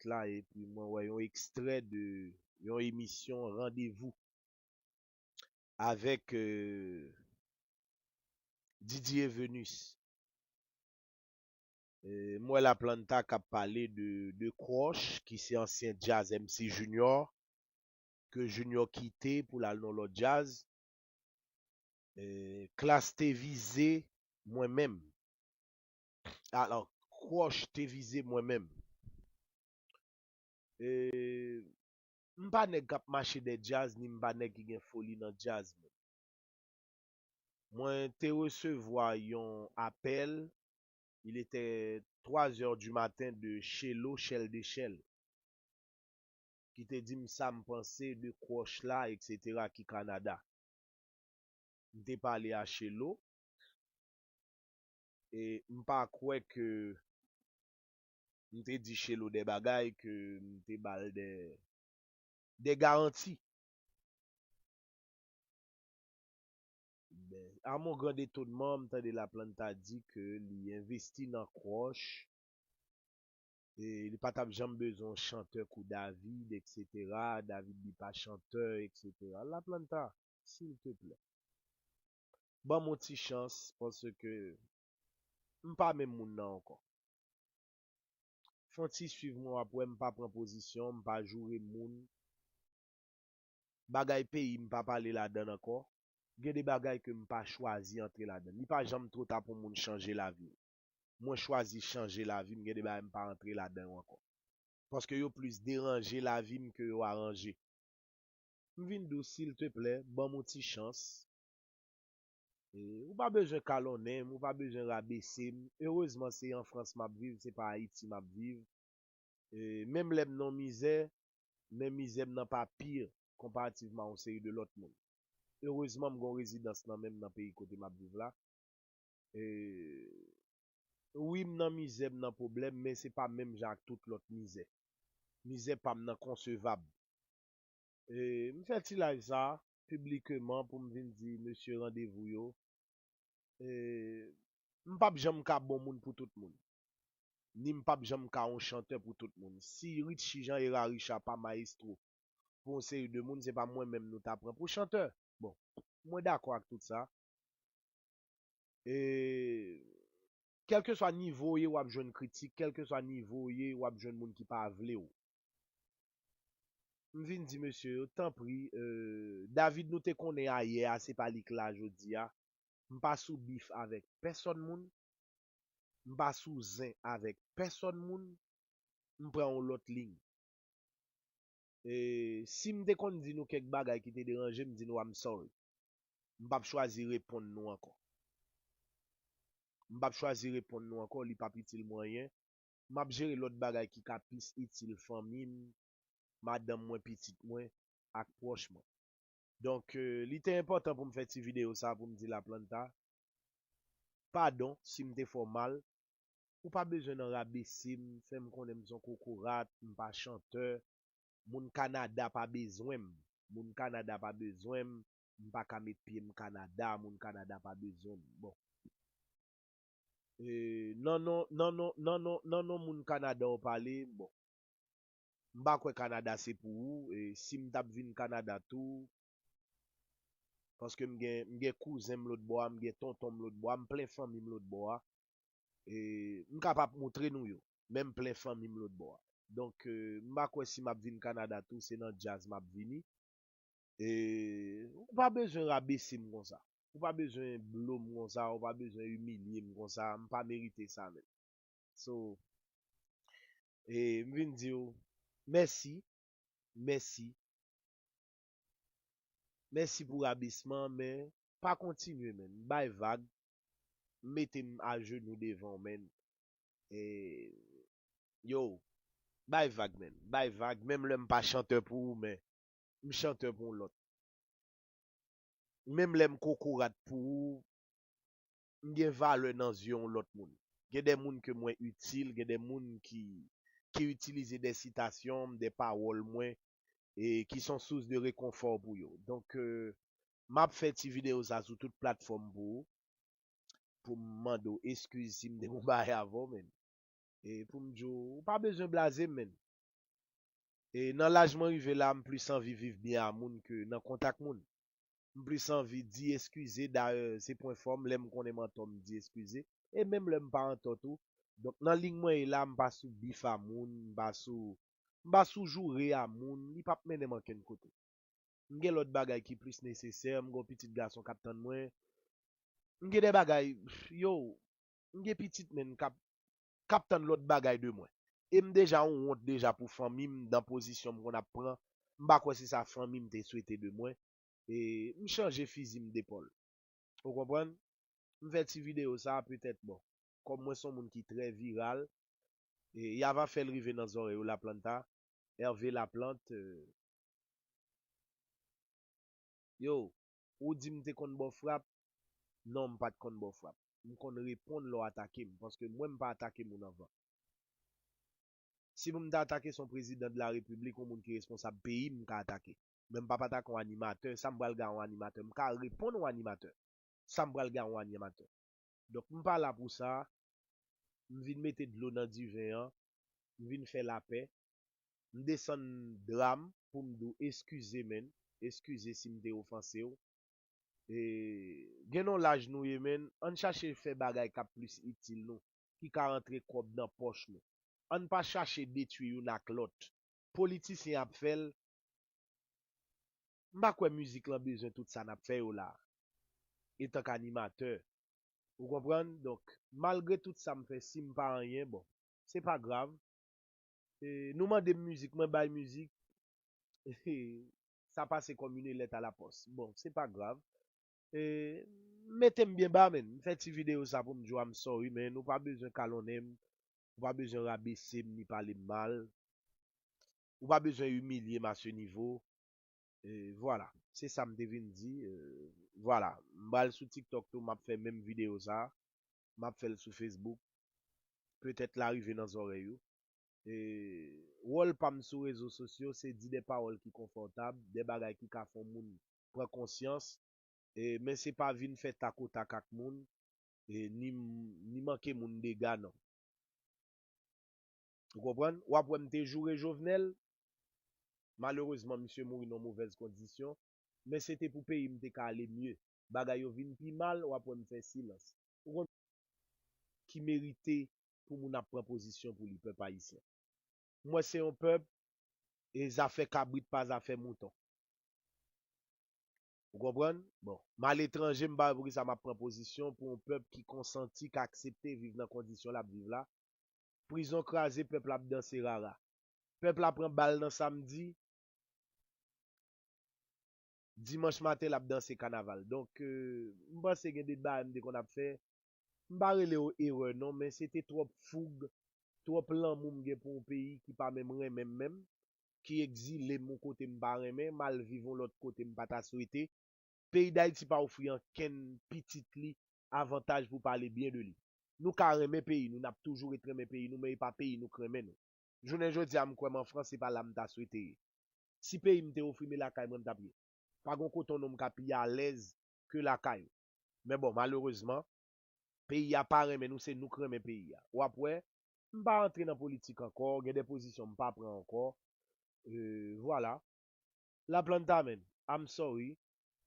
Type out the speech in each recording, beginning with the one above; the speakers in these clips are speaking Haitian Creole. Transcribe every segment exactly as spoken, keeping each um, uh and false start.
la, epi mwen wè yon ekstrè de yon emisyon Randevou avèk, euh, Didier Venus. E, m wè Laplanta k ap pale de, de Crush, ki se ansyen djaz M C Junior, ke Junior kite pou l al nan lòt djaz. E, Klass te vize mwen menm. Alò, Crush te vize mwen menm. E, m pa nèg k ap mache dèyè djaz, ni m pa nèg ki gen foli nan djaz, menm. Mwen te resevwa yon apèl, il était trois heures du matin, de Chelo, Chèl de Chèl, ki te di m sa m panse de Crush la, et cetera, ki Kanada. M te pale a Chelo, e m pa kwè ke m te di Chelo de bagay ke m te ba l de, de garanti. Ben, à mon grand étonnement, m tande Laplanta di ke li envesti nan Crush, e li pa t ap janm bezwen yon chantè kou David, et cetera. David li pa chantè, et cetera. Laplanta, silteplè, ban m yon ti chans, paske m pa menm moun nan ankò. Fè yon ti swiv mwen, w ap wè m pa pran pozisyon, m pa joure moun. Bagay peyi, m pa pale ladann ankò. Gen de bagay ke m pa chwazi antre ladann. Li pa janm twò ta pou moun chanje lavi w. Mwen chwazi chanje lavi m, gen de bagay m pa antre ladan yo ankò. Paske yo plis deranje lavi m ke yo aranje. M vin di w, silteplè, ban m yon ti chans. E, ou pa bezwen kalonnen m, ou pa bezwen rabese m. Erezman, se an Frans m ap viv, se pa Ayiti m ap viv. E, menm lè m nan mizè, men mizè m nan pa pi konparativman a yon seri de lòt moun. Erezman, m gen yon rezidans nan men m nan peyi kote m ap viv la. E, wi, m nan mizè, m nan pwoblèm, men se pa menm jan ak tout lòt mizè. Mizè pa m nan konsevab. E, m fè ti live sa piblikeman pou m vin di mesye randevou yo. E, m p ap janm ka bon moun pou tout moun. Ni m p ap janm ka yon chantè pou tout moun. Si Richie Jean Hérard Richard pa mayestwo pou yon seri de moun, se pa mwen menm nou ta pran pou chantè. Bon, mwen dakò ak tout sa. E, kèlkeswa nivo w ye, w ap jwenn kritik, kèlkeswa nivo w ye, w ap jwenn moun ki pa vle w. M vin di mesye yo, tanpri, euh, David nou te konnen ayè a, se pa li k la jodi a. M pa sou bif avèk pèsòn moun. M pa sou zen avèk pèsòn moun. M pran yon lòt liy. E si m te konn di nou kèk bagay ki te deranje m, di nou, I'm sorry. M p ap chwazi reponn nou ankò. M p ap chwazi reponn nou ankò, li p ap itil mwen anyen. M ap jere lòt bagay ki ka plis itil fanmi m, madanm mwen, pitit mwen, ak pwòch mwen. Donk, euh, li te enpòtan pou m fè ti videyo sa pou m di Laplanta padon si m te fè w mal. Ou pa bezwen nan rabese m, fè m konnen m se yon kokorat, m pa chantè. Moun Kanada pa bezwen m. Moun Kanada pa bezwen m. M pa ka met pye m Kanada, moun Kanada pa bezwen m. Bon. E, nan non, nan non, nan non, nan non moun Kanada w pale, bon. M pa kwè Kanada se pou ou. E si m t ap vin Kanada tou, paske m gen, m gen kouzen m lòt bò a, m gen tonton m lòt bò a, m plen fanmi m lòt bò a. E m kapab montre nou yo, men m plen fanmi m lòt bò a. Donk, euh, m pa kwè si m ap vin Kanada tou, se nan djaz m ap vini. E ou pa bezwen rabese m konsa. Ou pa bezwen blo m konsa, ou pa bezwen imilye m konsa, m pa merite sa menm. So, e m vin di w mèsi, mèsi. Mèsi pou rabesman, men pa kontinye, menn. Bay vag, mete m ajenou devan w, menn. E, yo, bay vag, menn. Bay vag, menm lè m pa chantè pou ou, men m chantè pou yon lòt. Menm lè m kokorat pou ou, m gen valè nan zye yon lòt moun. Gen de moun ke mwen itil, gen de moun ki, ki itilize de sitasyon m, de pawòl mwen, e ki son sous de rekonfò pou yo. Donk, euh, m ap fè ti videyo sa sou tout platfòm pou ou, pou m mande w eskiz si m te gon bagay avè w, menn. E pou m di w, ou pa bezwen blaze m, menn. E nan laj mwen rive la, m plis anvi viv byen a moun ke nan kontak moun. M plis anvi di eskize, dayè se pwen fò m, lè m konnen m antò m di eskize, e menm lè m pa antò tou. Donk nan liy mwen ye la, m pa sou bif a moun, m pa sou, m pa sou joure a moun, li p ap mennen m ankenn kote. M gen lòt bagay ki plis nesesè, m gen yon pitit gason k ap tann mwen. M gen de bagay, yo, m gen pitit menm k ap, k ap tann lòt bagay de mwen. E m deja yon wont deja pou fanmi m nan pozisyon m konn ap pran. M pa kwè se sa fanmi m te swete de mwen. E m chanje fizi m depòl. Ou konprann? M fè ti videyo sa petèt, bon, kòm mwen se yon moun ki trè viral, e y ava fè l rive nan zòrèy ou Laplanta, Hervé Laplante, euh, yo, ou di m te konn ba w frap, non, m pa t konn ba w frap. M konn reponn lè w atake m, paske mwen m pa atake moun anvan. Si pou m ta atake se yon prezidan de la repiblik, yon moun ki responsab peyi m, m ka atake. Men m p ap atake yon animatè, sa m pral gen yon animatè, m ka reponn yon animatè. Sa m pral gen yon animatè. Donk m pa la pou sa, m vin mete dlo nan diven an, m vin fè lapè, m desann dra m pou m di w eskize menn, eskize si m te ofanse w. E, gen nan laj nou ye menn, ann chache fè bagay k ap plis itil nou, ki ka rantre kòb nan pòch nou. Ann pa chache detwi youn ak lòt. Politisyen ap fè l, m pa kwè mizik lan bezwen tout sa n ap fè yo la, etank animatè. Ou konprann? Donk, malgre tout sa m fè, si m pa anyen, bon, se pa grav. E, nou mande m mizik, mwen bay mizik. Sa pase kòm une lettre à la poste. Bon, se pa grav. E, mete m byen ba, menn. M fè ti videyo sa pou m di w I'm sorry, men ou pa bezwen kalonnen m. Ou pa bezwen rabese m ni pale m mal. Ou pa bezwen imilye m a se nivo. E vwala, se sa m te vin di. E, vwala, m pral sou TikTok tou, m ap fè menm videyo sa. M ap fè l sou Facebook. Petèt l a rive nan zòrèy ou. E, wòl pa m sou rezo sosyo, se di de pawòl ki konfòtab, de bagay ki ka fè yon moun pran konsyans. E, men se pa vin fè takotak ak moun, e, ni, ni manke moun dega, non. Ou konprann? W ap wè m te joure Jovenel. Malerezman, misye mouri nan movèz kondisyon. Men se te pou peyi m te ka ale mye. Bagay yo vin pi mal, w ap wè m fè silans. Ou konn ki merite pou moun ap pran pozisyon pou li, pèp ayisyen. Mwen se yon pèp, e zafè kabrit pa zafè mouton. Ou konprann? Bon, m aletranje, m pa wè poukisa m ap pran pozisyon pou yon pèp ki konsanti, k aksepte viv nan kondisyon l ap viv la. Prizon kraze, pèp la ap danse rara. Pèp la pran bal nan samdi, dimanch maten l ap danse kanaval. Donk, euh, m panse gen de bagay m te konn ap fè. M pa rele yo erè non, men se te twòp foug, twòp lanmou m gen pou yon peyi ki pa menm renmen m menm, ki egzile m yon kote m pa renmen, m al viv yon lòt kote m pa ta swete. Peyi Dayiti pa ofri ankenn pitit li avantaj pou pale byen de li. Nou ka renmen peyi nou, n ap toujou ret renmen peyi nou, men e pa peyi nou k renmen nou. Jounen jodi a, m kwè m an Frans, se pa la m ta swete ye. Si peyi m te ofri m, e lakay mwen m t ap ye. Pa gen kote yon nonm ka pi alèz ke lakay ou. Men bon, malerezman, peyi a pa renmen nou, se nou k renmen peyi a. W ap wè, m pa antre nan politik ankò, gen de pozisyon m pa pran ankò. E, vwala. Laplanta, menn, I'm sorry.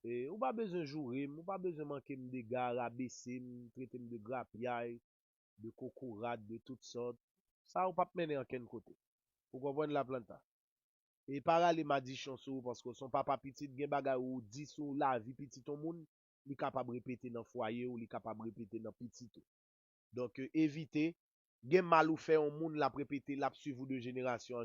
E, ou pa bezwen joure m, ou pa bezwen manke m dega, rabese m, trete m de grapyay, de kokorat, de tout sòt. Sa ou p ap mennen ankenn kote. Ou konprann, Laplanta? E pa rale madichon sou ou, paske w se yon papa pitit, gen bagay ou di sou lavi pitit yon moun, li kapab repete nan fwaye w, li kapab repete nan pitit ou. Donk, euh, evite, gen mal ou fè yon moun, l ap repete, l ap swiv ou de jenerasyon an